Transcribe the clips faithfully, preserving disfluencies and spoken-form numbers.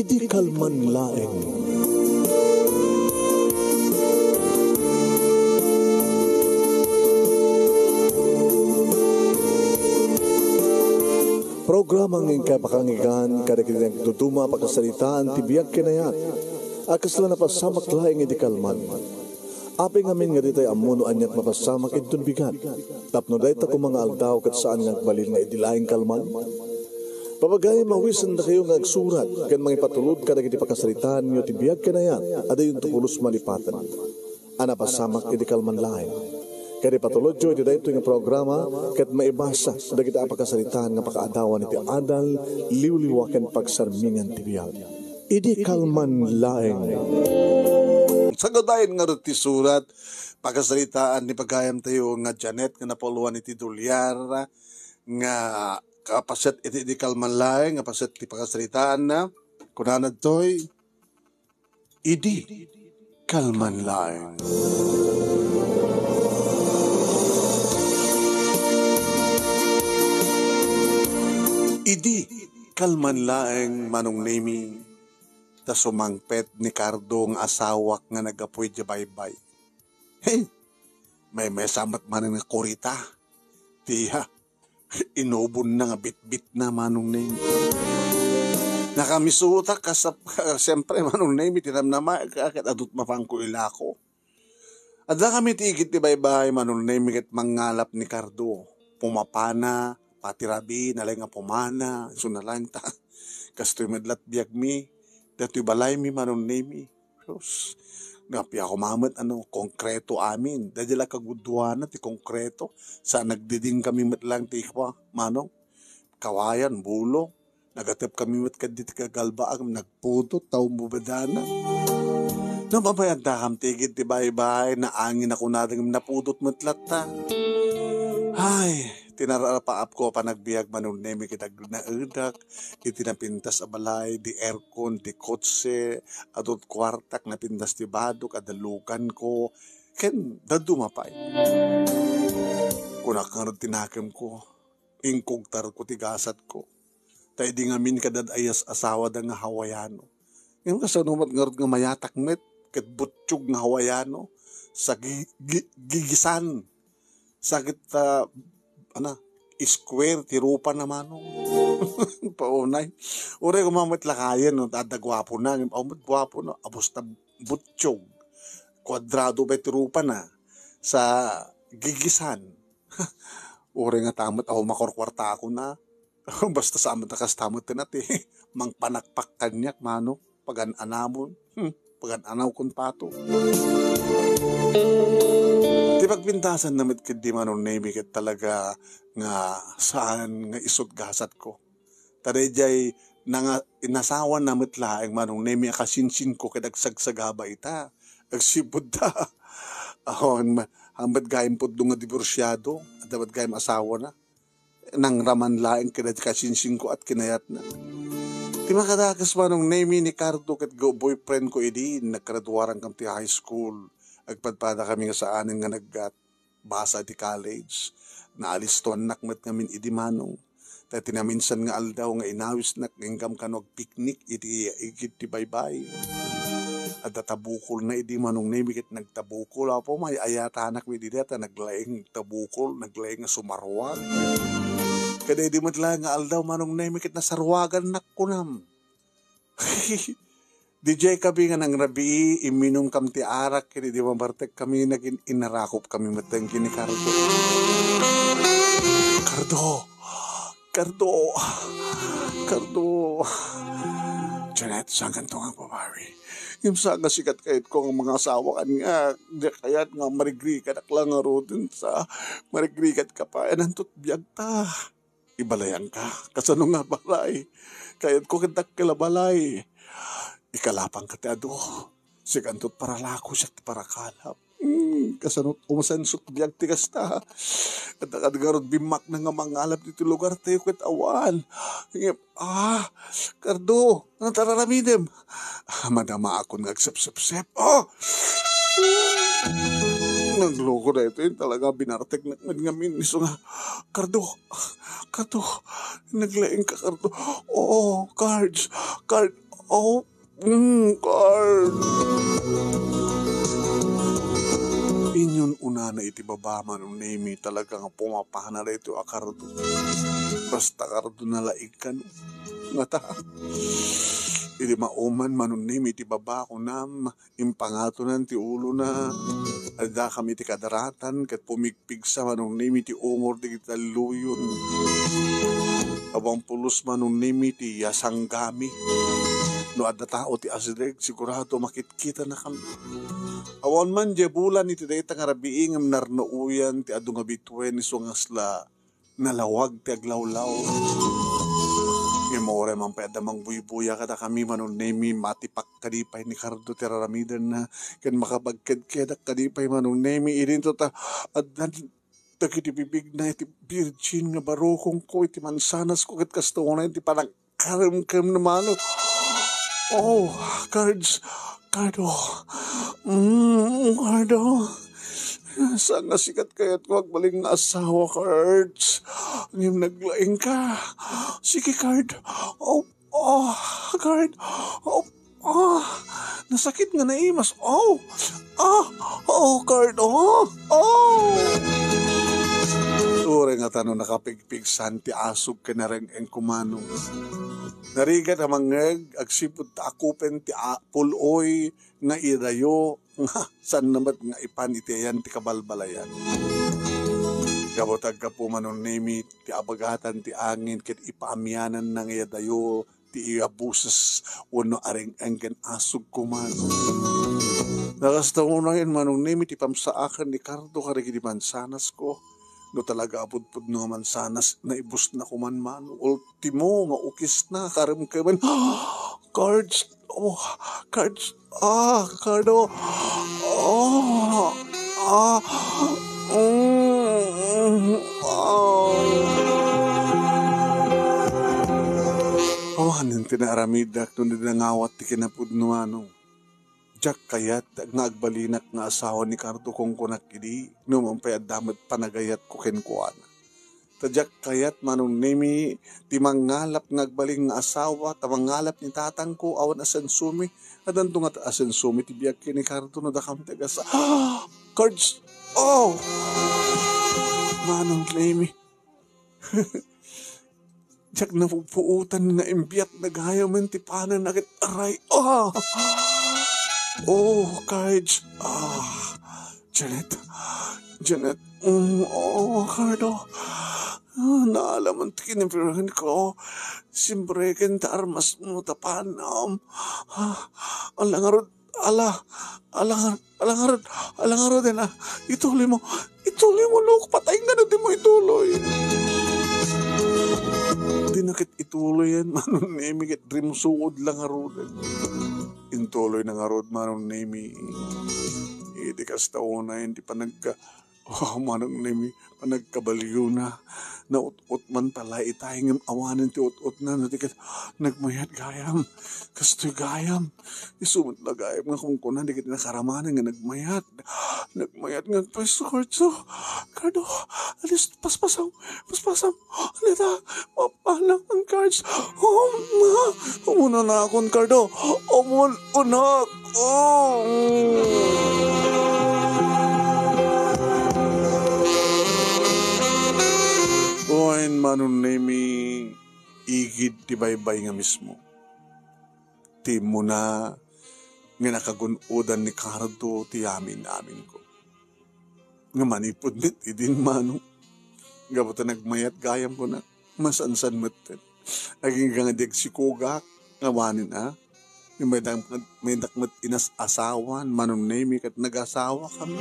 Idi kalman laeng. Programa nga inkay pakangigan kadagiti nagduduma a pakasaritaan ti biag ken ayat a kasla napasamak laeng idi kalman. Apay ngamin nga ditay ammo no aniat mapasamak inton bigat, tapno dayta koma nga aldaw ket saan nga agbalin nga idi laeng kalman? Papagayam, awisendakayo nga agsurat ken mangipatulod kadagiti pakasaritaanyo ti biag ken ayat a dayonto pulos malipaten a napasamak idi kalman laeng. Ket ipatulodyo iti daytoy nga programa ket maibasa dagiti a pakasaritaan nga pakaadawan iti adal, liwliwa ken pagsarmingan ti biag. Idi kalman laeng. Sagadayen ngarud ti surat, pakasaritaan ni pagayamtayo nga Janet nga napauluan iti Dolyar nga kapaset iti idi kalman laeng nga paset ti pakasaritaanna. Kunana ditoy, idi kalman laeng. Idi kalman laeng, Manong Nemi, ta sumangpet ni Cardo nga asawak nga naggapu idiay baybay. Hey, maymaysa met manen nga kurita ti, ha, inubonna nga bitbitna, Manong Nemi. Nakamisutak kas, siyempre, Manong Nemi, tinamnama, ket adut mapanko ilako. Adda kami ti igid ti baybay, Manong Nemi, ket mangngalap ni Cardo. Pumapana, pati rabii, nalaing nga pumana, isu nalaing ta. Kastoy met la't biagmi, datoy balaymi, Manong Nemi. Sus, nga appiak koma met, ano, konkreto amin. Daydiay la kagudduana ti konkreto. Sa nagdiding kami met lang ti ikwa, Manong. Kawayan, bulong. Nagatep kami met kaddi ti kagalbaag, nagpudot, ta umbubadana. No, mamayadakam ti igid ti baybay, naangin a kunada ngem napudot met latta. Ay, tinarapaapko a panagbiag, Manong Nemi, ket agnaedak iti napintas a balay, di aircon, ti kotse, adut kuartak, napintas ti badok, adda luganko, ken dadduma pay. Kunak ngarud ti nakemko, inkugtarko ti gasatko. Ta idi ngamin kadad ayas asawada nga Hawaiano. Ngem kasano met ngarud nga mayatak met ket buttiog nga Hawaiano? Sa gi-, gi-, gigisan. Sakit ta, ana, square ti rupana, Manong. Paunay. Uray koma met lakayen, no, adda guapona, ngem awan met guapona, abus ta buttiog. Kuadrado pay ti rupana. Sa gigisan. Uray nga ta met, awan makurkuartakon, a. Basta sa met a kasta met ti mangpanakpak kaniak, Manong. Pagan-anamon. Hmm, pagan-anawkon, Pato. Ti pagpintasanna met ketdi, Manong Nemi, ket talaga nga saan nga isut gasatko. Ta daydiay nanga-, inasawana met laeng, Manong Nemi, a kasinsinko ket agsagsagaba ita. Agsipud ta. Awan ma-, ambat gayam pudno nga diborsiado. Adda met gayam asawana. Nangraman laeng kadagiti kasinsinko at kinayatna. Ti makadakes, Manong Nemi, ni Cardo ket go-, boyfriend ko idi naggraduaran kam ti high school. Agpadpada kami nga saanen nga nagbasa ti college. Naalistoannak met ngamin idi, Manong. Ta ti naminsan nga aldaw nga inawisnak, inggam kano agpiknik iti igid ti baybay. Adda tabukolna idi, Manong Nemi, ket nagtabukol. Apo, may-ayatanak met idi ta naglaing tabukol, naglaing nga sumaruag. Kada idi met laeng nga aldaw, Manong Nemi, ket nasaruagannak kunam. Didiay kami nga nangrabii, imminum kam ti arak, ket idi mabartek kami, nagin-, inarakop kami met ken ni Cardo. Cardo! Cardo! Cardo! Janet, saankanto nga agbabawi. Ngem saan nga sika ti kayatko nga mangasawa kaniak, diak kayat nga marigrikadak la ngaruden sa marigrikat ka pa, inantot biagta. Ibalayanka. Kasano nga balay? Kayatko ket dakkel a balay. Ikalapanka ti adu. Sikantot paralako siak ti parakalap. Hmm, kasano umasenso ti biag ti kasta? Adda kad ngarud bimmakna nga mangalap ditoy lugartayo ket awan. Ngem, ah, Cardo, ano ti ar-aramidem? Ah, madamaakon nga agsepsepsep. Ah! Nagloko daytoy, talaga binarteknak met ngamin isu nga, Cardo, Cardo, naglaingka, Cardo. Oo, cards, card. Oh, mm, Carl. Inyon unana iti baba, Manong Nemi, talaga nga pumapana daytoy a kardo. Basta kardo nalaig kano. Ngata, idi mauman, Manong Nemi, iti baba, kunam, impangatonan ti ulona. Addakami iti kadaratan ket pumigpigsa, Manong Nemi, ti ungor dagiti talloyon. Awan pulos, Manong Nemi, ti yasanggami. No adda tao ti asideg, sigurado makitkitanakami. Awan man diay bulan iti dayta nga rabii ngem narnuoyan ti adu nga bituen isu nga kasla nalawag ti aglawlaw. Ngem uray man pay adda mangbuybuya kadakami, Manong Nemi, matipak kadi pay ni Cardo ti raramidenna, ken makabagkedkedak kadi pay, Manong Nemi, idinto ta addan dagiti bibigna iti birgin nga barukongko iti mansanasko, ket kasta unay ti panagkaremkemna, Manong. Oh, Cards, Cardo. Mm, Cardo. Saan nga sika ti kayatko agbalin nga asawa, Cards. Ngem naglaingka. Sige, Card. Oh, oh, Card. Oh, oh, nasakit nga naimas. Oh, ah, oh, Card. Oh, oh. Uray ngata no nakapigpigsan ti asog ken nareng-engko, Manong. Narigat a mangngeg, agsipud ta akupen ti a-, pul-oy nga idayo nga saanna met nga ipan iti ayan ti kabalbalayan. Gapu ta aggapu, Manong Nemi, ti abagatan ti angin ket ipaamiananna nga idayo ti iya boses wenno areng-eng ken asogko, Manong. Nakasta unay, Manong Nemi, ti pamsaakan ni Cardo kadagiti mansanasko. No talaga a pudpudno a mansanas, naibusna koman, Manong. Ultimo nga ukisna, karemkemen. Cards. Oh, Cards. Ah, Cardo. Oh, ah. Mm, ah. Awanen ti naaramidak no di nangawat ti kinapudno, Manong. Diak kayat nga agbalinak nga asawa ni Cardo, kunkunak idi, no man pay adda met panagayatko kenkuana. Ta diak kayat, Manong Nemi, ti mangngalap nga agbalin nga asawa, ta mangngalap ni tatangko, awan asensomi. Addanto nga asensomi ti biag ken ni Cardo no dakam ti agasa-, Cards! Oh! Manong Nemi. Diak napupuotan nga imbiatna gayamen ti pananna ket aray. Ah! Oh, Cards. Ah, Janet. Janet. Mm, oh, Cardo. Ah, naalaman ti kinipirangan ko. Simbreken ta armas mo ta panam. Ah, ala ngarud, ala, ala ngar-, ala ngarud, ala ngarud, ena. Ituloy mo. Ituloy mo, Lok. Patay nga no di mo ituloy. Di na ket ituloy yan, Manong Nemi, ket rimsuod la ngaruden. Intuloy na ngarud, Manong Nemi. Iti kasta unay, iti panagka-, oh, Manong Nemi, panagkabaliona. Naut-ot man pala itay, ngem awanen ti ut-otna, no di ket nagmayat gayam. Kastoy gayam. Isu met la gayam nga kunkuna, di ket nakaramanen nga nagmayat. Nagmayat nga agpwesto, Cardo. Cardo, alis, paspasam, paspasam. Alita, mapanak ang Cards. Um, ah, umunanakon, Cardo. Umun-, unak. Oh. Wen, Manong Nemi, igid ti baybay nga mismo. Ti immuna nga nakagun-odan ni Cardo ti amin-aminko. Nga manipud met idin, Manong. Gapu ta nagmayat gayam kuna. Masansan met. Agingga nga di agsikogak. Awanen, a? Nga maydak, maydak met inas-asawan, Manong Nemi, ket nagasawakami.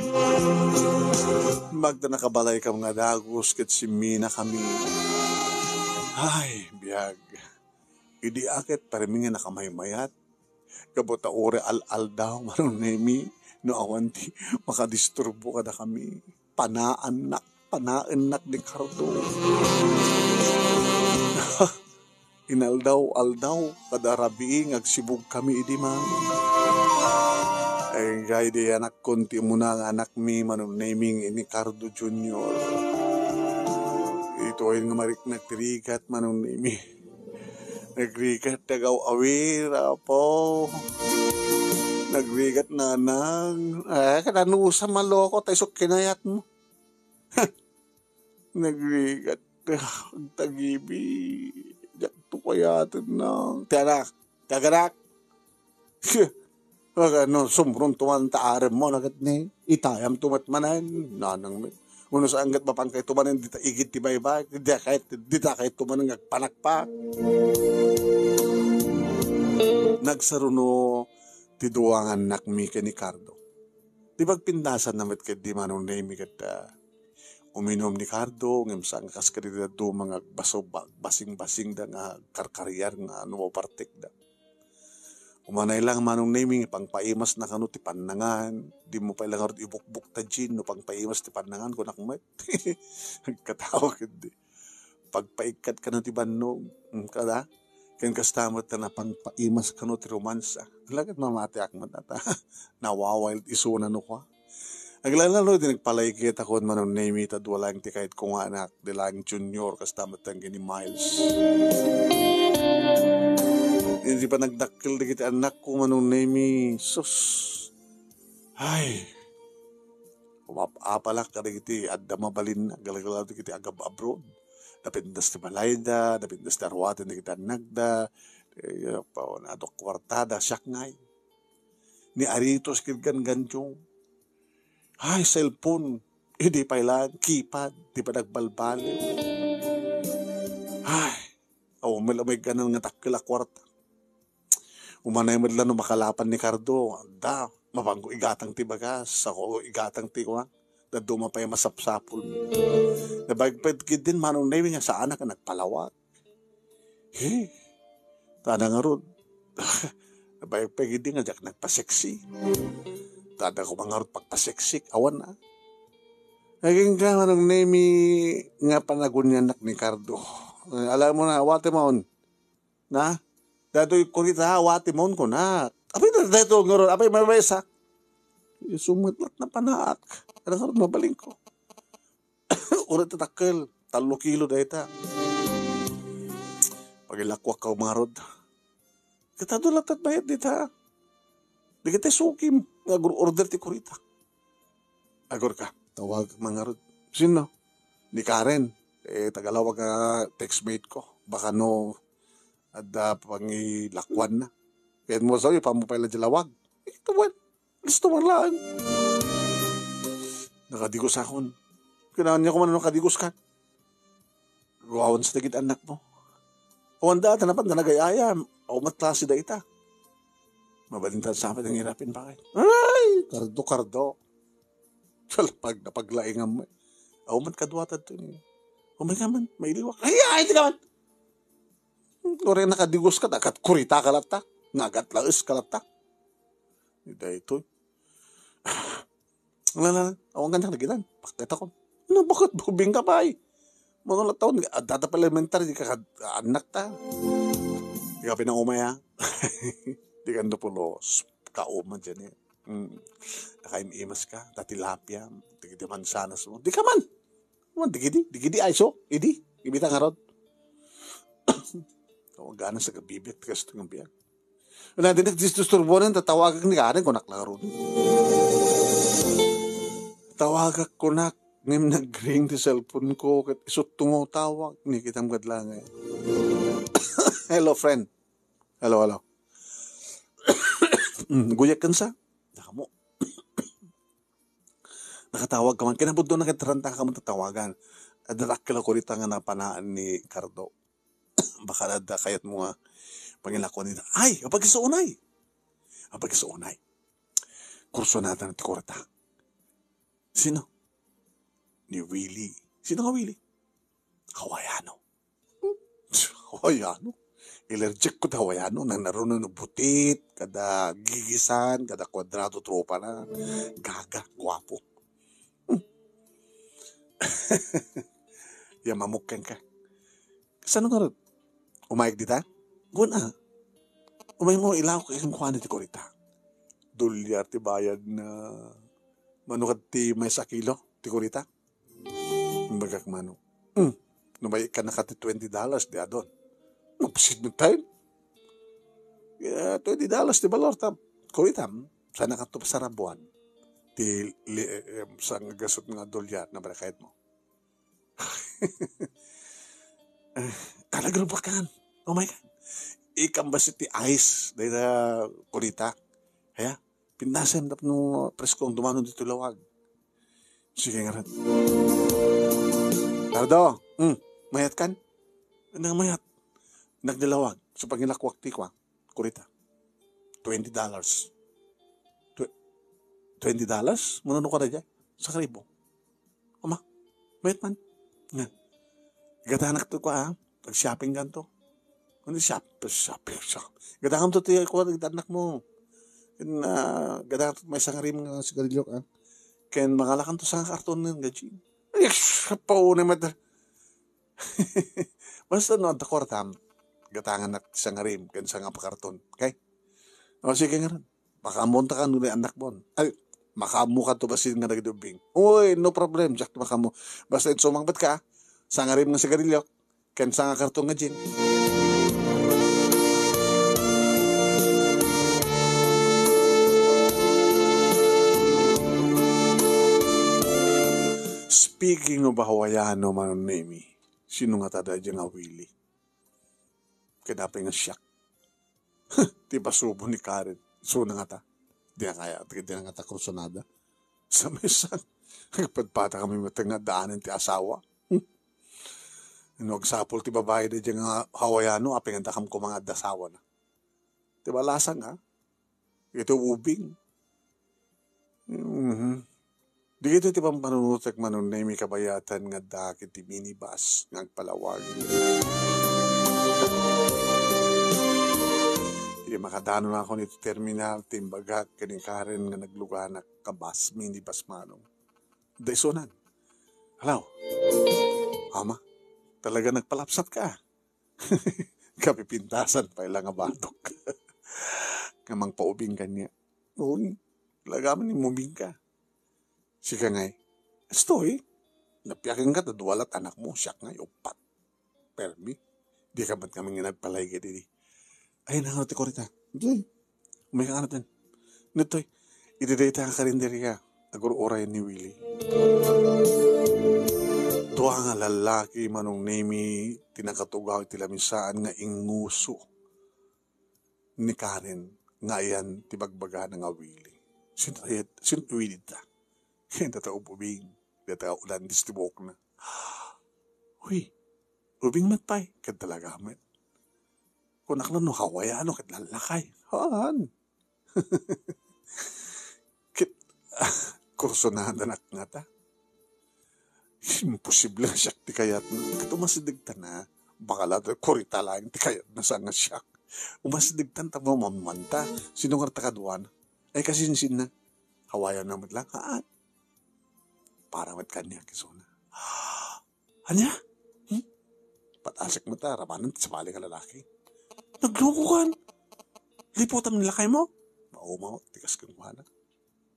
Magda nakabalaykam nga dagus ket simminakami. Ay, biag. Idi a ket parimi nga nakamaymayat. Gapu ta uray al-aldaw, Manong Nemi, no awan ti makadisturbo kadakami. Panaannak, panaennak ni Cardo. Inaldaw-aldaw, kada rabii nga agsibugkami idi, Manong. Ay, ngay di anakkon ti umuna nga anakmi, Manong Nemi, ni Cardo Junior. Itoy nga mariknak ti rigat, Manong Nemi. Nagrigat, nagaw-awir, apo. Nagrigat, nanang. Eh, kadanusa maloko, ta isok kinayat mo. Nagrigat, ah, agtagibi. Diak to kayaten na. Ti anak, ti aganak. Agano, sumron tuman ta arem mo, nagat ni, itayam tumat manen, nanang mi. Uno saan gat mapan kay tumanen, dita igid ti baybay, dita kay, dita kay tumanen agpanakpak. Nagsaruno ti dua nga annakmi ken ni Cardo. Ti pagpindasan na met ket di Manong Nemi ket, ah, uminum ni Cardo, ngem saan nga kas kadagiti dadduma nga agbaso-, ba-, basing-basingda nga karkariar nga no mapartekda. Umanay lang Manong Nemi, pangpaimasna kano ti pannangan, dimo pay la ngarud ibukbok ta gin no pangpaimas ti pannangan, kunak met. Agkatawa ketdi. Pagpaikkat kano ti bannog, mm, kada? Ken kasta met ta napangpaimas kano ti romansa. Ala ket mamatiak met ata. Nawawild isuna no kua. Aglalalo ti nagpalaykit a kuan Manong Nemi ta dua laeng ti kayatko nga anak, di laeng junior, kasta met ken ni Miles. Iti panagdakkel dagiti annakko Manong Nemi, sus. Ay. Umap-apalak kadagiti adda mabalinna, aglalalo dagiti agab-abroad. Napintas ti balayda, napintas ti aruaten dagiti annakda, eh, pa-, adu a kuartada, siak ngay. Ni Aritos ket Ganganjo. Ay, cellphone. Idi pay laeng, keypad, ti panagbalbaliw. Ay, awan met la maikkan nga dakkel a kuarta. Umanay met la no makalapan ni Cardo, adda, mapanko igatang ti bagas, sako igatang ti kuan. Dadduma pay masapsapul. Nabagbag ketdin Manong Nemi nga saanak a nagpalawag. He, tada ngarud. Nabagbag ketdi nga diak nagpaseksi. Tada ko ngarud pagpaseksik, awan na. Naging ka Manong Nemi nga panagunianak ni Cardo. Eh, alam mo na, awate maon. Na? Datoy kurita, awate maon ko na. Apay na, datoy ngarud, apay mabesa. Sumatlat na panaak. Ano ngarud, mabaling ko. Uray ti dakkel, tallo kilo dayta. Pagilakuak ka umarod. Katado latta bayad dita. Di kita sukim nga agur-order ti kurita. Agur ka, tawag mangarod. Sino? Ni Karen. Eh, tagalawag nga textmate ko. Baka no, adda pangilakuan na. Kaya mo sa iyo, pamupay lang lawag. Eh, tuwan. Gusto mo lang. Nakadigos akon. Kailangan niya kung ano nakadigos ka. Guwawan sa dagiti anak mo. Awan da, tanapan da nagayayam. Awan met klase da ita. Mabalintan sa amin ang irapin bakit. Ay, kardo, kardo. Salpag na paglaingam mo. Awan met kaduatan to niya. Umay ka man, mailiwak. Ay, ay, di ka man. Uray nakadigos ka, dakat kurita ka latta. Nagat laes ka latta. Ida ito. Wala na, awan ka na kagitan. Bakit ako? Ano, bakit bubing ka pa eh? Mga taon, adda ta pa elementary, di ka kad-, anak ta. Di ka pinaumay, ha? Di ka napulos. Kauma dyan eh. Mm. Nakaimimas ka, ta tilapia, di, di mansanas mo. Di ka man! Mo, digidi, digidi, ay so, idi, ibita nga rod. Tawag gana sa gabi, bit, kasto nga biyan. Wala, di nagdisturbo na, tatawagak ni Karen, kunak lang rod. Tawagak kunak, ngem nag-ring ti cellphone ko, ket isut tungo tawag, ni kitam kadlangay. Hello, friend. Hello, hello. Mm, guyak kan sa? Damo. Nakatawag ka man. Kinabudlo na ket ranta ka man tatawagan. Adda dakkel a kurita nga napanaan ni Cardo. Baka adda kayat mo nga pangilakon nita. Ay, apagisuunay. Apagisuunay. Kurso natan ti kurita. Sino? Ni Willie. Sino nga Willie? Hawaiano. Hawaiano? Allergic ko ta Hawaiano. Nang naruno no butit, kada gigisan, kada kwadrado, tropa na. Gaga, guwapo. Hmm. Ya, mamukken ka. Saan nga rod? Umayag dita? Gun, ah. Umay mo, ilaw ko yung kuwan ti kurita. Dolyar ti bayad na mano kat ti may sa kilo, ti kurita. Imbagak mano. Hmm. No may ka na ka ti twenty dollars, di adon. Nagpasit mo tayo. Eh, twenty dollars ti balor ta, kuritam, sana kanto pasarabuan. Ti li-, eh, eh, sanggasut nga dolyar na barakayat mo. Eh, talaga rubakan. Oh my God. Ikambas iti ice, dahil na kurita. Kaya, pintasem tapno presko ang dumano dito lawag. Sige nga rin. Nardo, hmm, mayat kan? Nang mayat. Nagdalawag. So, pag nilakwak ti kwa, kurita. Twenty dollars. Tw-, twenty dollars? Mano ka na dyan? Sa karibo. Ama, mayat man. Nga. Gadanak to kwa, ha? Pag-shopping kan to. Hindi shop, shop, shop. Gadakan to ti kwa, gadanak mo. Ken, ah, gadakan to may sangarim nga sigarilyo, ha? Ken mangalakan to sa karton nga gajin. Ay, paunay mata. Basta no, adda kwartam, gatangan nak ti sangarim, ken sanga pakarton. Okay? O, sige nga rin. Makaammo ta kan, ni anak mo. Ay, makaammo ka to basin nga nagdubing. Uy, no problem, Jack, makaammo. Basta insumang bet ka, sangarim nga sigarilyo, ken sanga karton nga gin. Speaking of Hawaiano, Manong Nemi, sino nga tada dyan nga Willie? Kadapi nga siak. Ti pasubo ni Karen. Suna nga ta. Di na kaya, di na nga ta kursunada. Sa mesan, nagpadpata kami matay nga daanan ti asawa. Hmm. Ano, agsapul ti babae da dyan nga Hawaiano, apingan da kam kumangad da asawa na. Ti balasan, ha? Ito ubing. Mhm. Dagitoy ti pampanunotek, Manong Nemi, kabayatan nga adda iti minibus nga agpalawag. Idi makadanon ako iti terminal, ti imbagak ken ni Karen nga nagluganak ka bus, minibus manong. Daysunan. Hello. Ama, talaga nagpalapsat ka. Kapipintasan pay la nga batok. Nga mangpaubing kaniak. Uy, talaga man imubing ka. Sika ngay, "Estoy, napiaken ka ta dua lat anak mo, siak ngay, upat. Permi, di ka met kami nga nagpalayged idi." Ay, nangaro ti kurita. Di, umay ka nga natin. Nitoy, iti dayta nga karinderya, agur-uray ni Willie. Dua nga lallaki, Manong Nemi, ti nakatugaw iti lamisaan nga inguso ni Karen nga ayan ti bagbagana nga Willie. Sino, sino Willie ta? Kaya ta ubing, data ulan dis ti buokna. Uy, ubing met pay, ket talaga met. Kunak no Hawaiano ket lallakay. Haan. Ket, kursunada nak nga ta. Imposible nga siak ti kayatna. Ket umasidegtan na. Bakala ta kurita laeng ti kayatna sa nga siak. Umasidegtan ta mamamanta. Sino nga ta kaduana? Ay, kasinsinna. Hawaiano met lang. Haan. Para met kaniak isuna. Ania? Hmm? Patasek met ta, rabanen ti sabali nga lalaki. Nagluko kan. Liputan ni lakay mo? Mauma, tikas kang kuana.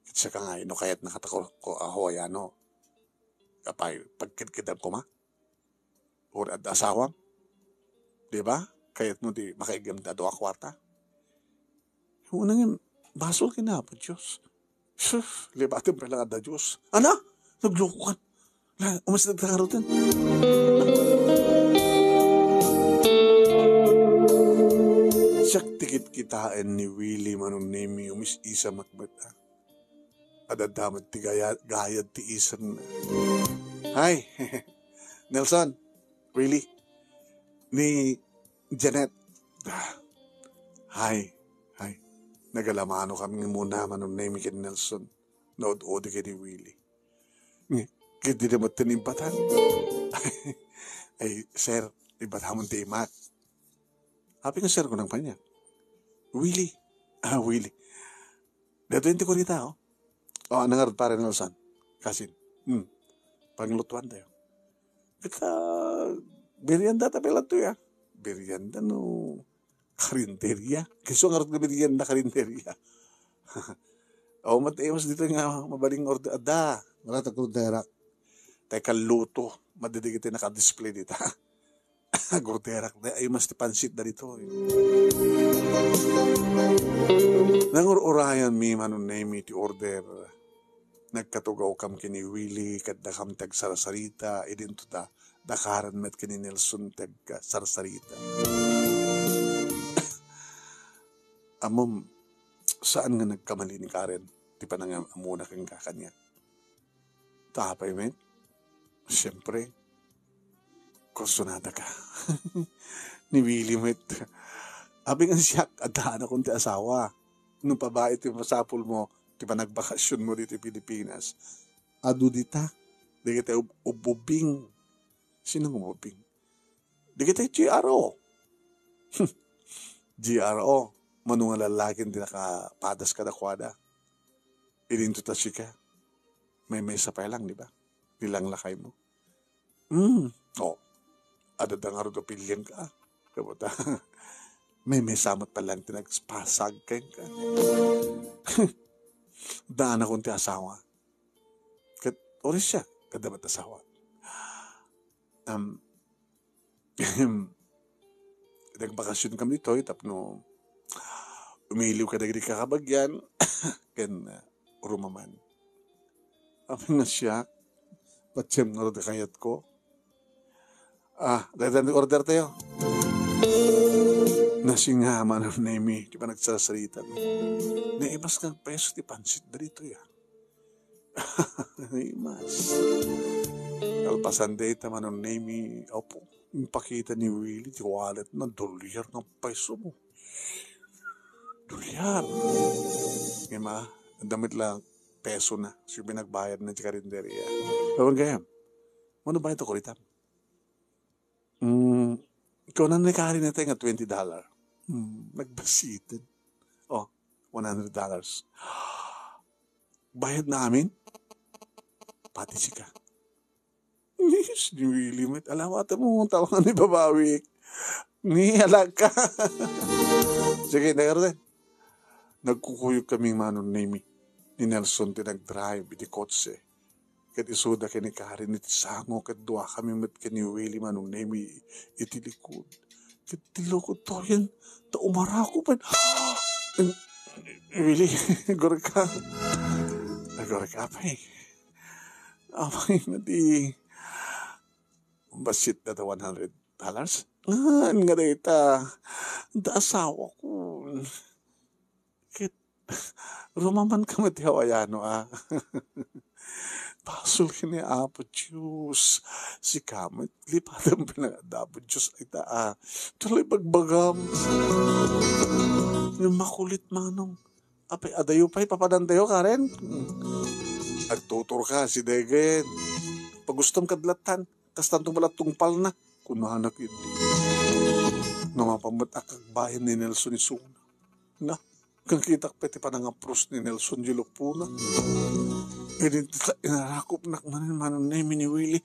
Ket siya ka nga, ino kayat nakatako ko a Hawaiano. Apay, pagkidkidam koma? Or adda asawam? Di ba? Kayat mo di makaiggam da dua kwarta? Unang basol kina Apo Diyos. Sus, libaten pay lang adda Diyos. Ana? Nagluko kan. La, umas nagtangarutan. Siak tikit kitaen ni Willie Manong Nemi, umis isa makbet, ah. Adadda met ti gaya-, gayad ti isem. Hi, Nelson, Willie, ni Janet. Ah, hi, hi. Nagalamano kami muna, Manong Nemi ken Nelson. Naud-udi ken ni Willie. Nge, ket di naman tinimbatan. Ay, sir, ibatamon ti imak. Apay nga sir ko nang panya. Willie. Ah, Willie. Dito yung ti kurita, oh. Oh, nangarod pare Nelson. Kasin. Hmm. Panglutuan tayo. Ket, ah, merienda ta pay latta, ah. Merienda no karinderya. Kiso nga rut nga merienda karinderya. O, mat-, eh, mas dito nga mabaling order. Ada, wala ta orderak. Tay kaluto. Madidig iti naka-display dita. Orderak. Ay, mas ti pansit da dito, eh. Nangur-urayan mi, Manong Nemy, ti order. Nagkatugawkam ken ni Willie, ket dakam ti agsarsarita, idinto ta, dakaren met ken ni Nelson ti agsarsarita. Ammom, saan nga nagkamali ni Karen ti panangammona kenka kaniak. Ta apay met? Siempre, kursunada ka. Ni Willie met. Apay nga siak, addaanakon ti asawa. No babai ti masapulmo, ti panagbakasionmo ditoy Pilipinas. Adu dita. Dagiti ub-, ubbing. Sino nga ubbing? Dagiti G R O. G R O. Mano nga lallaki ti nakapadas kadakuada. Idinto ta sika. Maymaysa pay lang, di ba? Nilanglakaymo. Hmm. Oh. Adda ngarud a pilienka. Kabata. Maymaysa met pay lang ti nagpasag kenka. Addaanakon ti asawa. Ket, uray siak, adda met asawa. Um, Nagbakasion kami ditoy tapno umiliw kadagiti kakabagian ken, uh, rumaman. Apay nga siak, patiem ngarud a kayatko. Ah, dayta ti order tayo. Nasinga, Manong Nemy, ti panagsasarita. Naimas nga peso ti pansit ditoy, ah. Naimas. Kalpasan dayta, Manong Nemy, apo, impakita ni Willie ti wallet na, dolyar nga peso mo. Dolyar. Ngem, adda met la peso na. So, pinagbayad na ti karinderia. Ewan kaya, mano bayad to, kurita? Mm, kunan ni Karen ita nga twenty dollar. Mm, nagbasiten. Oh, one hundred dollars. Bayad na amin? Pati sika. Yes, ni Willie met. Alawat mo, tawangan ni babawi. Ni alaka. Sige, na, Erden. Nagkukuyog kami, Manong Nemy. Ni Nelson ti nagdrive iti kotse. Ket isuda ken ni Karen iti sango, ket duakami met ken ni Willie, Manong Nemy, iti likod. Ket ti lukot toyen, ta umarako pay. Willie, agurka. Agurka pay. Apay nga di bassit dayta one hundred dollars? Ngan nga dayta, da asawako. Ket, rumaman ka met ti Hawaiano, a. Basol ken ni Apo Dios. Sika met, lipatem pay nga adda Apo Dios, ita, a. Tuloy bagbagam. Nga makulit, Manong. Apay, adayo pay, papadantayo, Karen? Agtuturka, si Degen. Pagustom kad latan, kastanto pala tungpalna. Kunana ket, no, mapan met a kagbayan ni Nelson isuna. Na, kankitaak pay ti panangapros ni Nelson di lupona. Idi ta inarakopnak manen, Manong Nemy, ni Willie.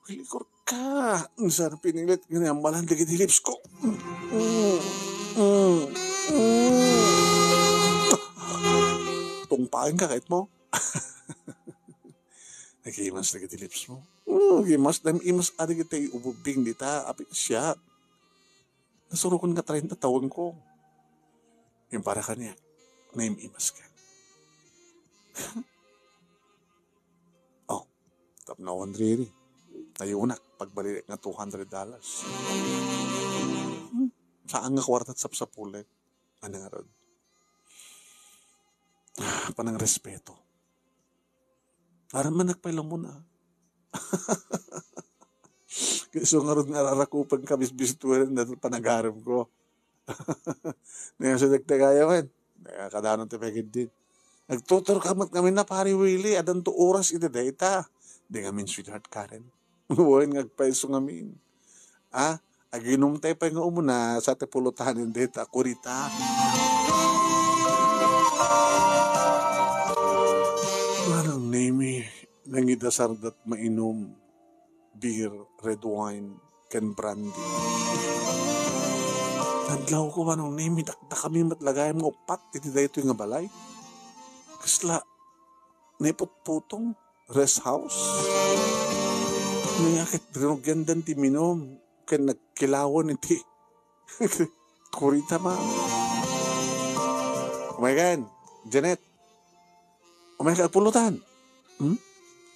Willie, kurka. Saan pinilit nga ni ammalan dagiti lips ko. Mm, mm, mm. Tungpaen ka, kayat mo? Nagimas dagiti lips mo. Mm, gimas, dam-, imas, adi kita ububing dita, apay siak. Nasurokon nga treinta taon ko. Yung para kanya, naim-imas ka. Oh, tapno awan diri. Nayunak, pagbalinak nga two hundred dollars. Hmm, saan nga kwarta sapsapulek. Ano nga ron? Panangrespeto. Aram man nagpailamon, a. Kayso ngarud nga ararakupan ka, bisbisituen, dahil panagarem ko. Ngayon sa dagdagaya man, kadanon ti pagid din. Nagtutur ka met ngamin na, Pari Willie, adanto oras iti dayta. Di ngamin, sweetheart Karen. Wen nga agpayso ngamin. Ah, aginum tayo pay nga umuna sa ti pulutanen dita, kurita. Manong Nemy, nangidasardat mainum, beer, red wine, ken brandy. Adlaw ko, Manong Nemy, dakdakami met lagayam nga uppat iti daytoy nga balay. Kasla, naiputputong. Rest house. Nga ket rinugiandan ti minum ken nagkilawan iti kurita, ma. Umaykan, Janet. Umayka agpulutan. Hmm?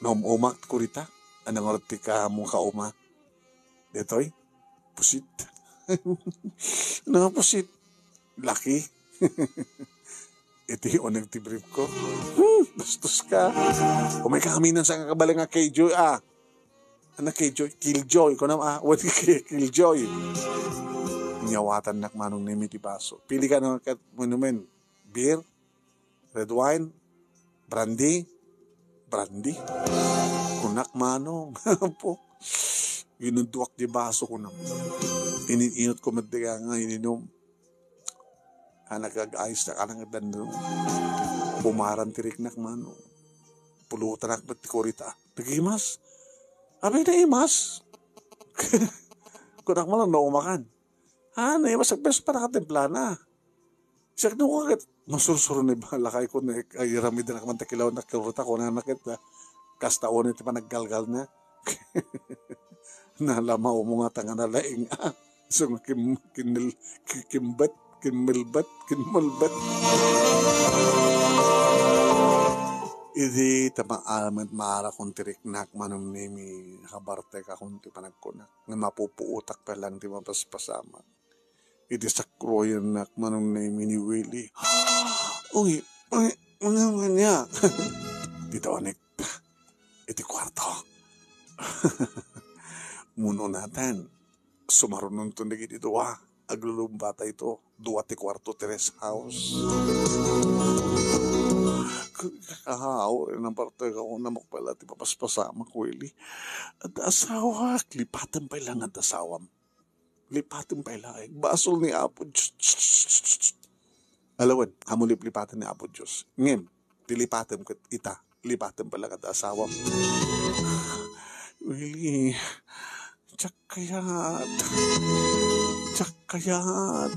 Naum-umak kurita. Anang oras ti ka mo kauma? Detoy? Pusit. Ano nga pusit? Laki. Iti uneg ti brief ko. Hmm, bastos ka. Umayka aminan sa nga kabalin nga K J, ah. Ano, K J? Killjoy. Kunam, ah, what, Killjoy? Nyawatannak manong Nemi ti baso. Pili ka na kat monument. Beer? Red wine? Brandy? Brandy? Kunak manong. Po. Ginunduak di baso kunam. Ininot ko medda nga ininom. Anak ag-ayos na kanang danno. Pumaran ti riknak manong. Pulutanak met ti kurita. Nagimas. Abay, naimas. Kunak man lang naumakan. Ah, naimas, agpes para katimplana. Siak no kakit, masursuro ni balakay ko na ay ramid na kaman takilaw na kurta ko na nakit, ah, kasta oni ti panaggalgal na. Nalamaw mo nga tanga na laing, ah. So, kim-, kinil-, ki-, kimbet, kinmilbet, kinmulbet. Idi ta maaram, maara kon ti riknak, manong Nemi, kabartek akon ti panagkunak. Nga mapupuotak pa lang ti mapaspasamak. Idi sakroyennak manong Nemi ni Willie. Uy, uy, mga manya. Dito anik. Iti kwarto. Muno natan. Sumarunonton dagiti dua. Aglulumbata ito. Dua ti kwarto, ti rest house. Kakaaw, napartek ako, namakpala ti papaspasamak, Willie. At asawak, lipaten pay lang at asawam. Lipaten pay laeng. Basol ni Apo Diyos. Alawen, amo liplipaten ni Apo Diyos. Ngem, ti lipatem ket ita, lipatem pay lang ket asawam. Willie, diak kayat. Diak kayat.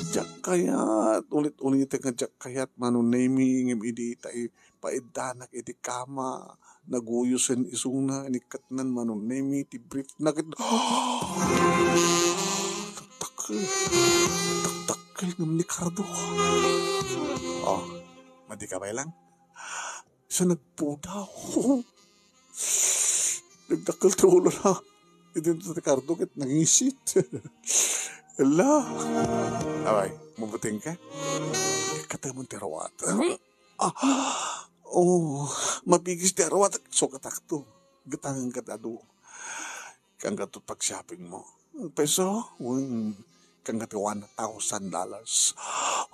Diak kayat. Ulit-ulitek nga diak kayat, manong Nemi, ngem idi ita i-, paiddanak iti kama, naguyosen isuna, inikkatnan manong Nemi ti brief na ket, takdakkel, takdakkel ngem ni Cardo. Oh, madi ka pay lang? Sa nagpudaw. Nagdakkel ti ulo na. Iti ti Cardo ket nangisit. Ala. Away, mabuting ka? Katemon ti arawat. Ah, oh, mapigis ti arawat. Sukatakto. Gatangan ka ti adu. Kanggato pag-shopping mo. Peso? Wen, kanggato one thousand dollars.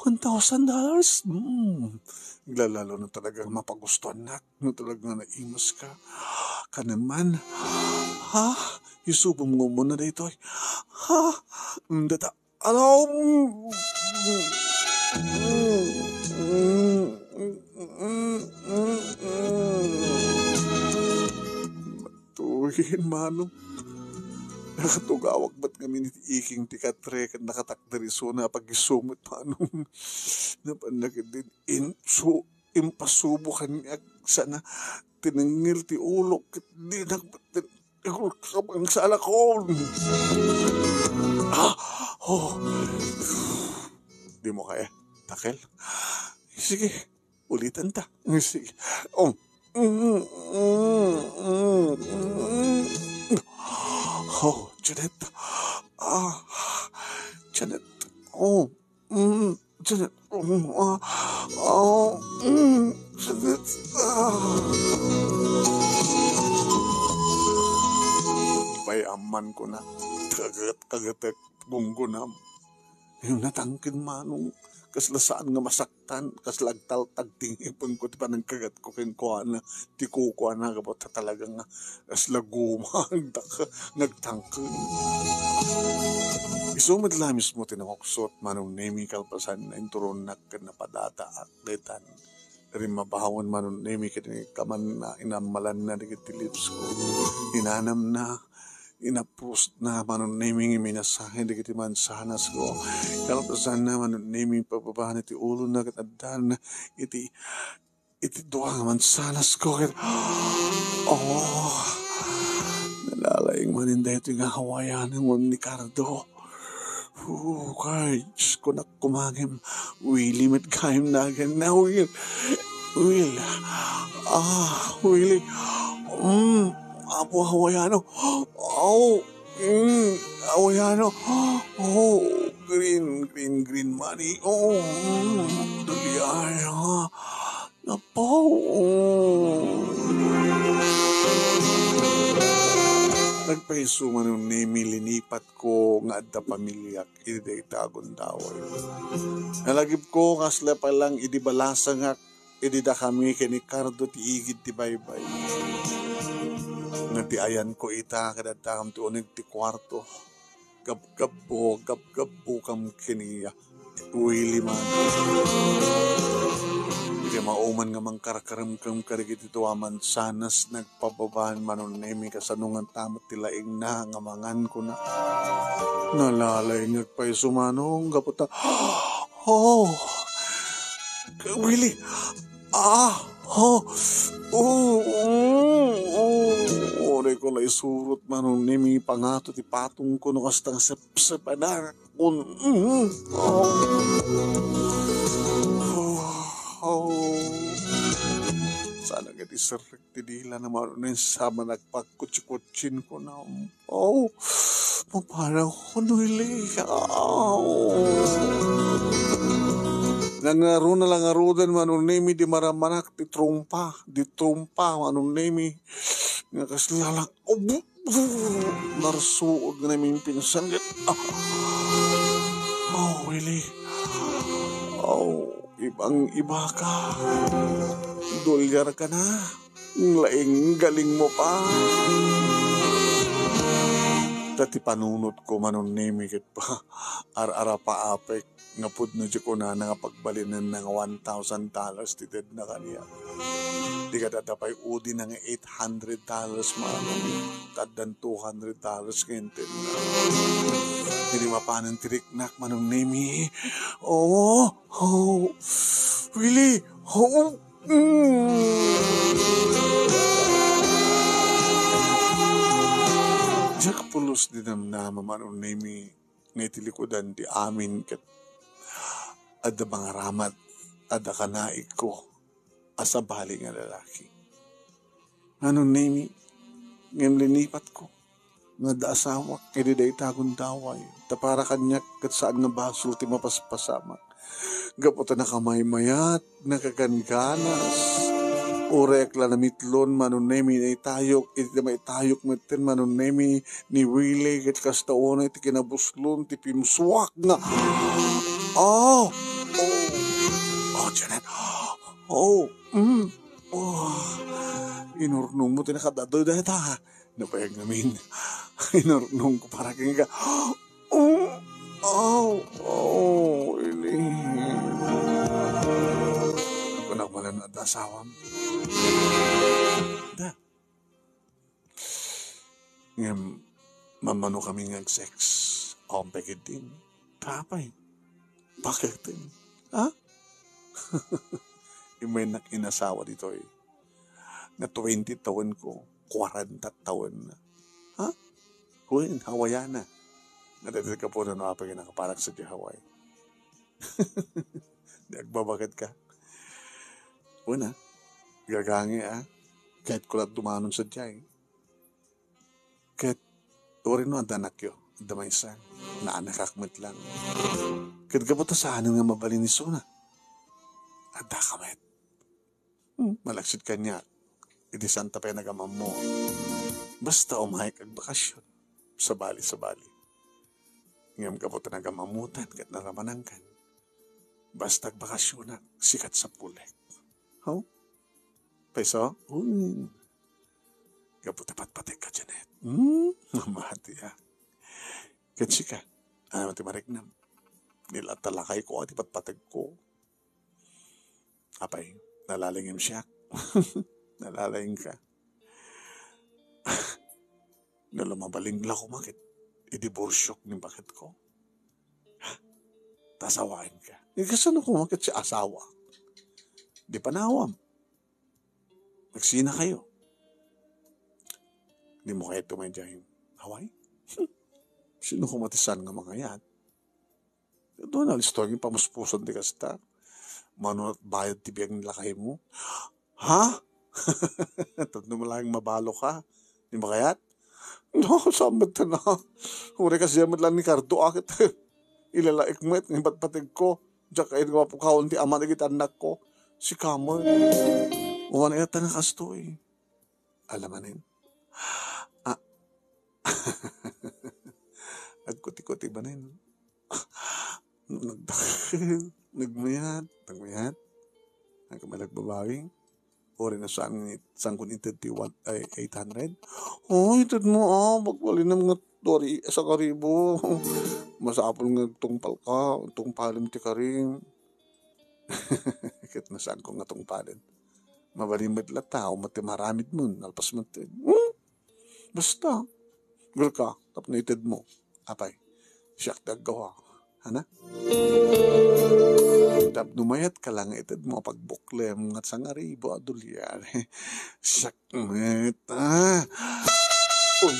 One thousand dollars? Hmm. Aglalalo na talaga mapagustuannak. No talaga nga naimas ka. Kaneman. Ha? Isubom nga umuna daytoy. Ha? Mm, data. Ano? Tuhin, manong. Nakatugawak met ngamin iti iking ti katre ken nakatakder isuna a pagisumot, manong. Napanna ketdin insu-, impasubo kaniak sana tinengngel ti ulok ket dinak met kabang salakon. Ah! Oh! Di mo kaya, Takel? Sige, ulitan ta. Sige. Oh. Oh, Janet. Ah, Janet. Oh, mm, Janet. Oh, ah, oh, mm, Janet. Ah. Pay amman ko na. Kagat, kagatek, gunggunam. Natangken, manong, kasla saan nga masaktan, kasla agtaltag ti ngipengko ti panangkagatko kenkuana, ti kukuana, gapu ta talaga nga kasla gumagdak, nagtangken. Isu met la mismo ti nanguksot, manong Nemi, kalpasan na inturonnak ken napadataak, detan. Rimmabawan, manong Nemi, ket kaman na inammalanna dagiti lips ko. Inanamna, inapusna, manong Nemi, nga minasangit dagiti mansanas ko. Kalpasanna, manong Nemi, pababana ti ulona ket addan iti, iti dua nga mansanas ko ket, oh, nalalaing manen daytoy nga hawayanen wen ni Cardo. Pukay, Diyos ko, nakumangem. Willy met gayam nagan na, Will. Will. Ah, Willy. Mm, Apo Hawaiano. Oh, mm, Hawaiano. Oh, green, green, green money. Oh, mm, dali ay, ha. Apo. Oh. Nagpaiso Manong Nemi, linipat ko nga adda pamiliak idi dayta a gundaway. Nalagipko kasla pay lang idi balasangak idi dakami ken ni Cardo ti igid ti baybay. Ngem ti ayanko ita, ket addakam ti uneg ti kuarto. Gabgabbo, gabgabbokam ken ni Willy man. Idi mauman nga mangkarkaremkem kadagiti dua mansanas, nagpababaan Manong Nemi kasano ngata met ti laingna nga mangan, kuna. Nalalaingek pay isu Manong gapu ta, oh, Willy, ah, oh, oh, oh, oh, uray ko la isurot Manong Nemi pangato ti patongko no kasta nga sepsepanak. Kun, mm, oh. Oh. Sana nga di serrek ti dila na Manong Nemi sa managpagkutsi-kutsin ko na. Oh, mapanaw ko, Noeli. Oh. Nangaruna lang ngaruden Manong Nemi di maramanak ti trompa, di trompa Manong Nemi. Nga kasla lang, oh, bu-, bu-, narsuod nga namimpinsan ket, ah. Oh, Willy. Oh, ibang-iba ka. Dolyar ka na. Laing galing mo pa. Ta ti panunot ko Manong Nemi ket pa, ar-arapaapek nga pudno ti kunana nga pagbalinenna nga one thousand dollars ti tedna kaniak. Di kadata pay udi na nga eight hundred dollars Manong. Taddan two hundred dollars nga intedna. Idi mapanen ti riknak Manong Nemi. Oh, oh, Willy, oh, mm. Diak pulos di namnama Manong Nemi nga iti likudan ti amin ket adda mangaramat, adda kanaigko a sabali nga lalaki. Manong Nemi, ngem linipatko nga adda asawak idi dayta a gundaway, ta para kaniak ket saan nga basol ti mapaspasamak. Gapu ta nakamaymayat, nakaganganas. Uray ak la namitlon Manong Nemi, naitayok, iti maitayok metten Manong Nemi ni Willy, ket kasta unay ti kinabuslon ti pimsuak nga, oh, oh, oh, Janet, oh, mm, oh, inurnong mo ti nakadadaw dayta. Nabayag ngamin. Inurnong ko para kenka. Oh, oh, oh, Willy. Kunak manen adda asawam. Da. Ngem, mamano kami nga ag-sex. Awan pay ketdin. Apay. Bakit? Ha? Imaynak inasawa ditoy. Nga twenty tawenko, kwarenta tawenna. Ha? Wen, Hawaiana. Nga dati kapunan no apay nga nakaparak sa di Hawaii. Di agbabaket ka. Wen, ah. Gagangi, ah. Kahit kulat dumanon sa di, eh. Ket, uray no adda anakyo, adda maysa, naanakak met lang. Ket gapu ta saanen nga mabalin isuna, adda ka met. Hmm, malaksid kaniak, idi santa pay nagamammo. Basta umayek agbakasyon, sabali-sabali. Ngem gapu ta nagamammotan ket naramanangkan, basta agbakasyonak, sikat sapulek. Ho? Payso? Hmm. Gapu ta patpategka, Janet. Hmm? Mamati, ah. Ket sika, ano ti mariknam? Nila talakay ko, ah, ti patpategko. Apay, nalaingem siak. Nalaingka. No la mabalin la koma ket idiborsiok ni baketko. Ta asawaenka. Eh, kasano koma ket si asawa? Di panawam. Nagsinakayo. Di mo kayat tumay diay Hawaii? Sino koma ti saan nga mangayat? Adu, nalisto nga pamuspusan ti kasta. Mano bayad ti biag ni lakaymo? Ha? Tapno malaeng mabalo ka. Di makayat? No, saan met na? Uray kasi met lang ni Cardo, akit. Ilalaik met, nga patpategko. Diak kayo nga mapukawan ti ama dagiti annakko. Sika met. Uwan, ita nga kastoy. Alamanen. Ah. Agkuti-kuti manen. Nagdakkel. Nagmayat. Nagmayat. Ang kamalagbabawi. Uri na saan, saan kun ited ti one, ay, eight hundred? Oh, ited mo, ah, magbalinam nga tori, sa karibo. Masapul nga tungpal ka, tungpalem ti karim. Ket na saan ko nga tungpalen. Mabalin met la tao, mati maramid mo, nalpas mo ti, hmm? Basta, girka, tapno ited mo. Apay, siak ti aggawa. Hana? Tapno mayat ka lang ited mo, pagbuklem, nga sangaribo a dolyar. Siak met, ah. Uy.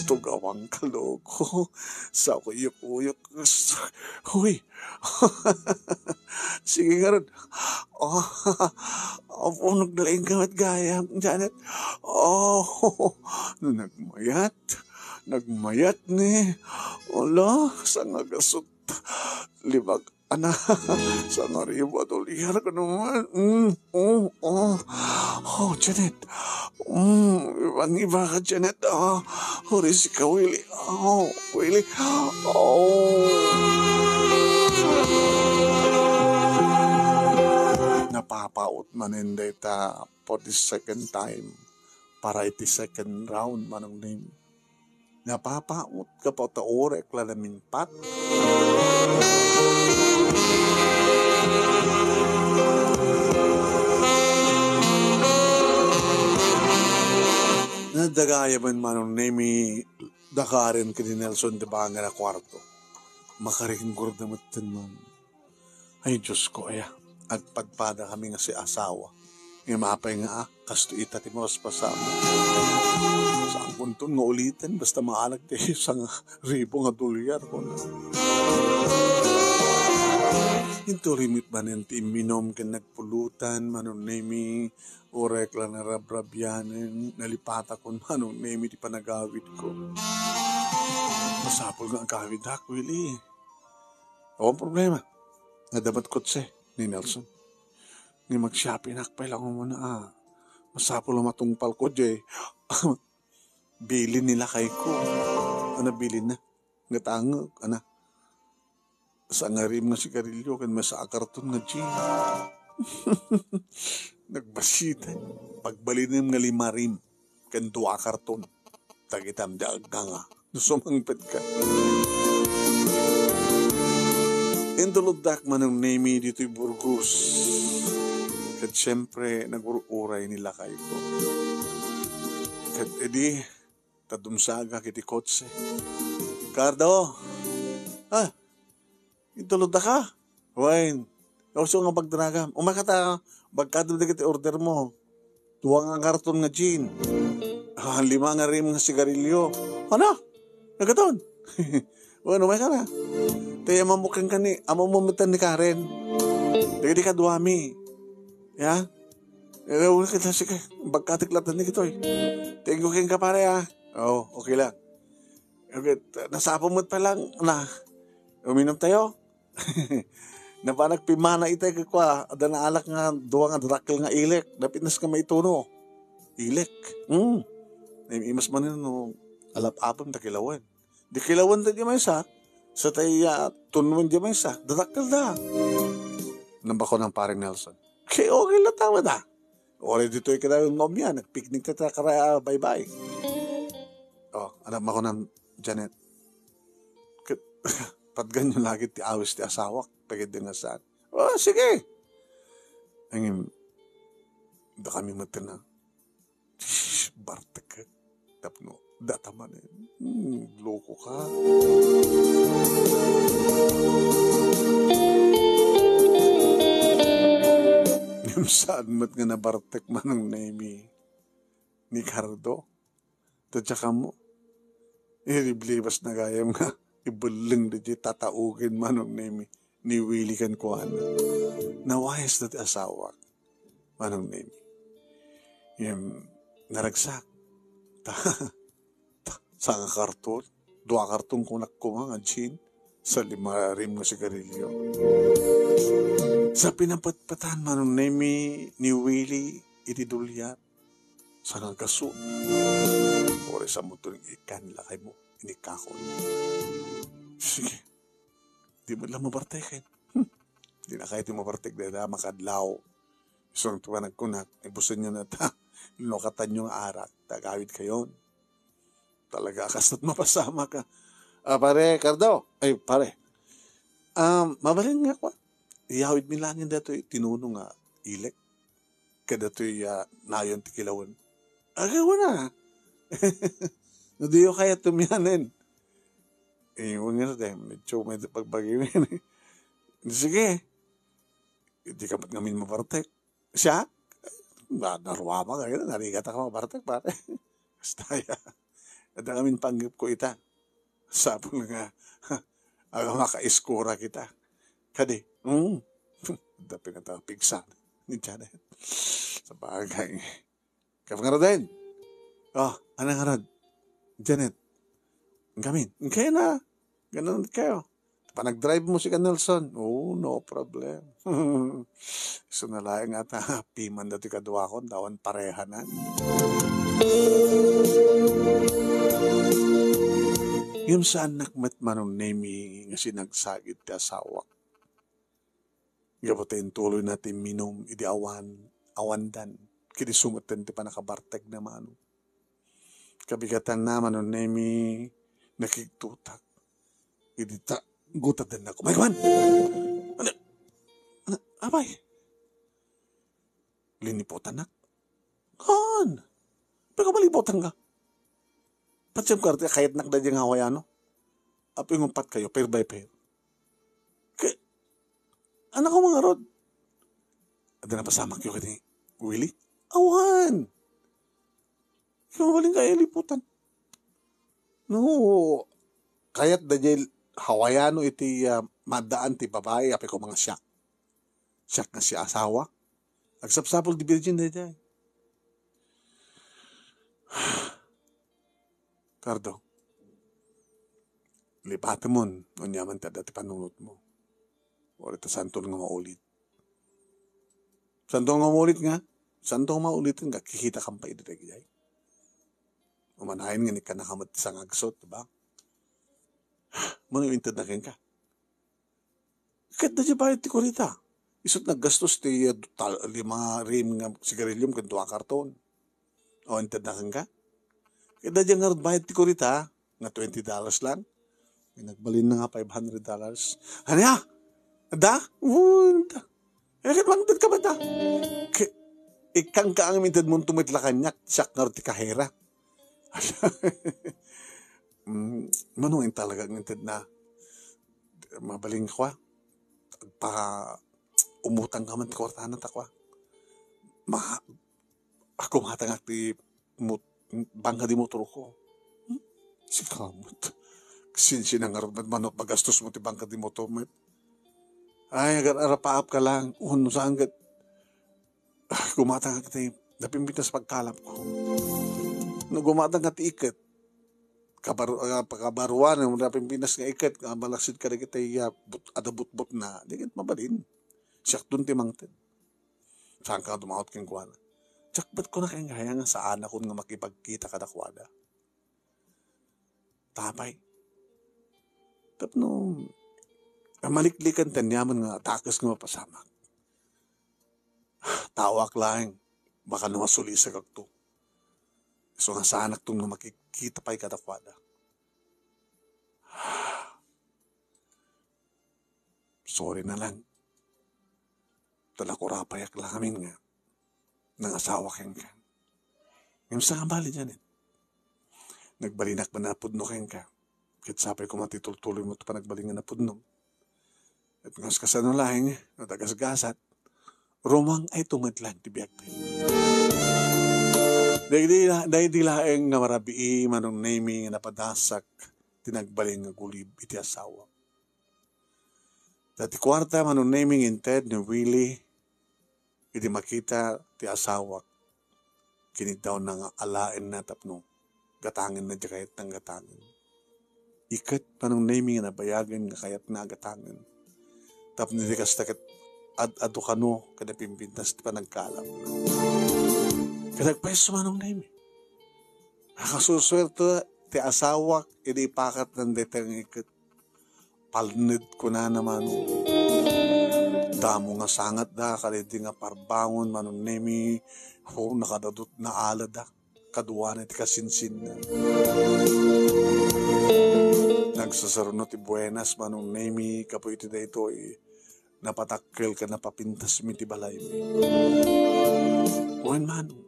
Tugawang kaloko. Sa uyok-uyok. Uy. Sige ngarud. Oh, apo, naglaing ka met gayam, Janet. Oh, no nagmayat, nagmayat ni. Ala, sangagasut. Libag, ana, sangaribo a dolyar ka naman. Mm, oh, oh. Oh, Janet. Mm, iba-iba ka, Janet. Ah, huri si ka, Willie. Oh, Willie. Oh. Napapaut manen dayta for the second time. Para iti second round, Manong Nemi. Napapaut ka pa ta orek la namingpat. Nadagayam Manong Nemi, dakaren ken ni Nelson ti bangir a kuarto. Makaringgor da metten man. Ay, Diyos ko, aya, agpadpada kami nga si asawa. Nga mapay nga, ah, kasto ita ti mapaspasam. Saan kunton nga uliten, basta maanak ti sangaribo nga dolyar, kuna. Intuloy met manen ti imminum ken nagpulutan, Manong Nemi, orek la narabrabianen, nalipatakon, Manong Nemi, ti panagawidko. Masapul nga agawidak, Willie. Awan problema. Naddamet kotse ni Nelson. Nga mag-shopping ak pay lang umuna, ah. Masapul a matungpal ko, jay. Bilin ni lakay ko. Ano bilin na? Nga tangek, ana. Sangarim nga sigarilyo, ken maysa a karton nga gin. Nagbasiten. Pagbalinem nga limarim. Ken dua a karton. Dagitam di agnganga no sumangpet ka. Intuloddak Manong Nemi ditoy Burgos. Ket siyempre, nagur-uray ni lakay ko. Ket idi, tadumsagak iti kotse. Cardo! Ah! Intulodda ka? Wen, isu nga pagdaragam. Umayka ta, bagkadem dagiti order mo. Dua nga karton nga gin. Ah, lima nga rim nga sigarilyo. Ano? Nagaton? Wen, umayka na. Tay, ammo ken kani, ammo metten ni Karen. Dagiti kaduami. Ya? Eh, wala kita, sige. Bagkatek latta ni kitoy. Thank you kenka, pare, ah. Oh, okay lang. Okay, t-, nasapo met pa lang na uminom tayo. Napanak pimana itay kakua, adda naalak nga dua nga dakkel nga ilek, napitnas nga maituno. Ilek. Hmm. Imas man yun, no, alap-apem ta kilawen. Di kilawen ta di maysa, sa tay, ah, tunwen di maysa, dadakkel da. Nabako ng paring Nelson. Okay, okay lang tama da. Ore ditoy kada yung nom yan, nagpicnic ta ta kara, ah, bye-bye. Oh, anak mo ko ng Janet. Ket-, patgan nyo lagi ti awis ti asawak, pagid nga saan. Oh, sige. Angin, da kami matena. Bartek, tapno, data man eh. Hmm, loko ka. Ngem saan met nga nabartek Manong Nemi ni Cardo. Ta diak ammo. Iriblibas na gayam nga Ibelleng daydiay tataogen, Manong Nemi, ni Willie kenkuana. Nawayasda ti asawak, Manong Nemi. Ngem naragsak. Ta, ta, sanga karton, dua karton kunak koma nga gin, sa lima rim nga sigarilyo. Sa pinapatpatan, Manong Nemi, ni Willie iti duliat, sanga gaso. Ore sa mo to ikkan lakay mo, inikakon. Sige. Di met lang mabarteken. Hmm. Di na kayo ti mabartek dayta makadlaw. Isu ti panagkunak, ibusen nyo na ta. Lunokatan nyo nga arak, ta agawid kayon. Talaga, kastat mapasamak ka. Ah, pare, Cardo. Ay, pare. Um, mabalin nga kwa. Iyawid mi langin datoy, tinuno nga ilek. Kadatoy, ah, nayon ti kilawen. Agay, wala. No, diyo kaya tumianen. Eh, wala nga, medyo may pagbagiwin. Sige. Hindi ka ba't ngamin mabartek? Siya? Na, naruama ka, narigat ka mabartek, pare. Basta ya. Ada ngamin panggip ko ita. Sapul nga, aga makaiskura kita. Kadi, hmm. Dapi na tayo pigsan ni Janet. Sa bagay. Kaya nga Roden. Oh, ano nga Rod? Janet. Ang kami. Ang kayo na. Ganun kayo. Panag-drive mo si Nelson. Oh, no problem. So na lang nga ta. Piman dati kaduakon. Tawan parehanan. Yung saan nakmat manong Nemi nga sinagsagit ti asawak. Gapu ta intuloy na ti minum idi awan, awandan, kidi sumeten ti panakabartek na mano. Kabigatanna manong Nemi, nakigtutak. Idi ta, gutaden na kumay kuman. Ano? Ano? Apay? Linipotanak. Haan. Pero malipotan ka. Patsem ka, kayat nak da dyan nga Hawaiano. Apo yung umpat kayo, pair by pair. Kay, anak ko mga rod. Ada na pasamak yung kani Willie? Awan. Ikaw mabaling kaya liputan. No, kayat da dyan Hawaiano iti, ah, madaan ti babae, apo ko mga siak. Siak nga si asawa. Agsapsapul di virgin da dyan. Cardo, lipatemon, no nyaman ti adda ti panunotmo. Uri ta santol nga maulit. Santol nga maulit nga, santol nga maulit nga, kikita kan pa idi dagijay. Umanayon nga ni kanakamat ti sangagsot, di ba? Mano yung inted na kenka? Ket da di bayad ti kurita. Isut naggastos ti, uh, tal-, lima rim nga sigarilyo ken dua karton. O, inted na kenka? Ket da di nga bayad ti kurita, nga twenty dollars lang. May nagbalin na nga five hundred dollars. Ania? Da? Uy, da. Eh, ket mangted ka ba da? Ke-, ikkan ka ang minted mo tumit la kaniak, siak nga ti kahera. Mm, mano nga talaga nga inted na? Mabaling ko, ah. Pa-, umutang ka man ti kwartana ta ko, ah. Ma-, ako matangak ti mot-, bangka di motor ko. Hmm? Sikamot. Sinsinangarot met manot magastos mo ti bangka di motor met. Ay, agar-arapaap ka lang. Uno, saan ket? Ah, gumatang ka ti napimpitas pagkalap ko. No gumatang ka ti iket, kabar-, ah, pagkabaruan, no napimpinas nga iket, nga malaksid ka dagiti, ah, but-, ada butbot na, di ket mabalin. Siak dun ti mangted. Saan ka dumaot kenkuana? Jakbat ko na kayang gaya nga saan akon nga makipagkita kadakuada. Tapay. Tapno, ah, maliklikan ti aniaman nga atakes nga mapasamak. Tawak laeng, baka no masulisagakto. So, nga saanakto nga makikita pay kadakuada. Sorry na lang. Ta nakurapayak lamin nga nangasawa kenka. Ngem saan nga bali, Janet? Nagbalinak man a pudno kenka. Ket sapay koma ti tultuloy mo ti panagbalin nga napudno. Ket nga kasano laeng, no tagasgasat, rumang ay tumetlan ti biag tayo. Daydi la-, daydi laeng nga marabii, Manong Nemi, nga napadasak ti nagbalin nga gulib iti asawak. Ta ti kuarta, Manong Nemi, nga inted ni Willie, idi makita ti asawak, kiniddawna nga alaenna tapno gatangenna diay kayatna nga gatangen. Iket, Manong Nemi, nga nabayagen nga kayatna a gatangen. Tapno iti kasta ket ad-adu kano ken napimpintas ti panagkalap. Ket agpayso, Manong Nemi. Nakasusuerte ti asawak idi ipakatna dayta nga iket. Palned kunana, Manong. Damo nga sangatda kadaydi nga parbangon, Manong Nemi. Ho, nakadadut naalada. Kaduana ti kasinsinna. Nagsasaruno ti buenas, Manong Nemi, gapu iti daytoy. Napatakkel ken napapintasmi ti balaymi. Wen, Manong.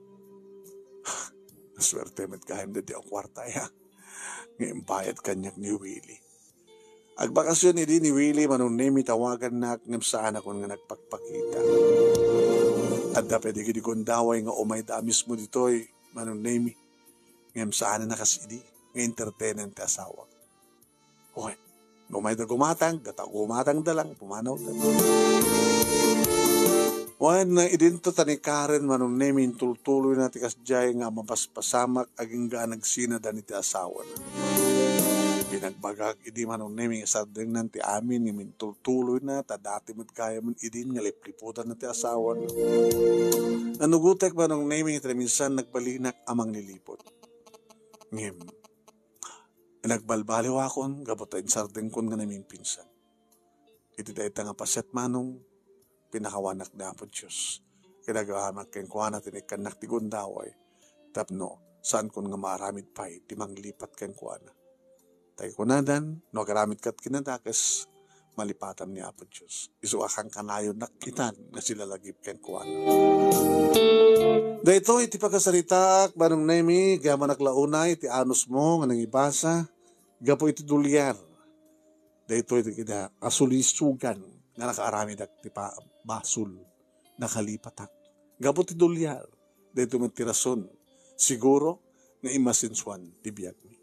Nasuerte met gayam daydi a kuarta, ya. Nga imbayad kaniak ni Willie. Agbakasyon idi ni Willie, Manong Nemi, tawagannak ngem saanakon nga nagpakpakita. Adda pay dagiti gundaway nga umayda a mismo ditoy, Manong Nemi, ngem saanen a kas idi nga entertainen ti asawak. Wen, no umayda gumatang, data gumatangda lang, pumanawda. Wen, idinto tanikaren, Manong Nemi, intultuloyna ti kasdiay nga mapaspasamak agingga a nagsinada iti asawana. Binagbagak idi, Manong Nemi, nga sardengnan ti amin nga intultuloyna, ta dati met gayamen idin nga lipliputanna ti asawana. Nanugotek, Manong Nemi, iti naminsan nagbalinak a mangliliput. Ngem, nagbalbaliwakon gapu ta insardengkon nga namimpinsan. Iti dayta nga paset, Manong, pinakawanak ni Apo Dios. Kinagaramak kenkuana ti naikkannak ti gundaway tapno saankon nga maaramid pay ti manglipat kenkuana. Tay kunadan, no agaramidka kenkuana, malipatan ni Apo Dios. Isu a kankanayonnak itan nga silalagip kenkuana. Daytoy ti pakasaritaak, Manong Nemi, agyamanak la unay ti anusmo nga nangibasa gapu iti dolyar. Daytoy ti kida asulisugan nga nakaaramidak ti pa-, basol, nakalipatak. Gapu ti dolyar, daytoy met ti rason, siguro, nga imasensuan ti biagmi.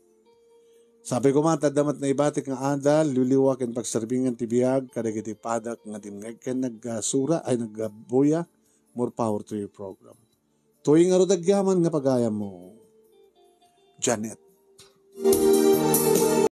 Sapay koma, adda met naibatik nga adal, liwliwa ken pagserbingan ti biag kadagiti padak nga dimngeg ken nagsura, ay, nagbuya. More power to your program. Toy ngarud agyaman nga pagayammo, Janet.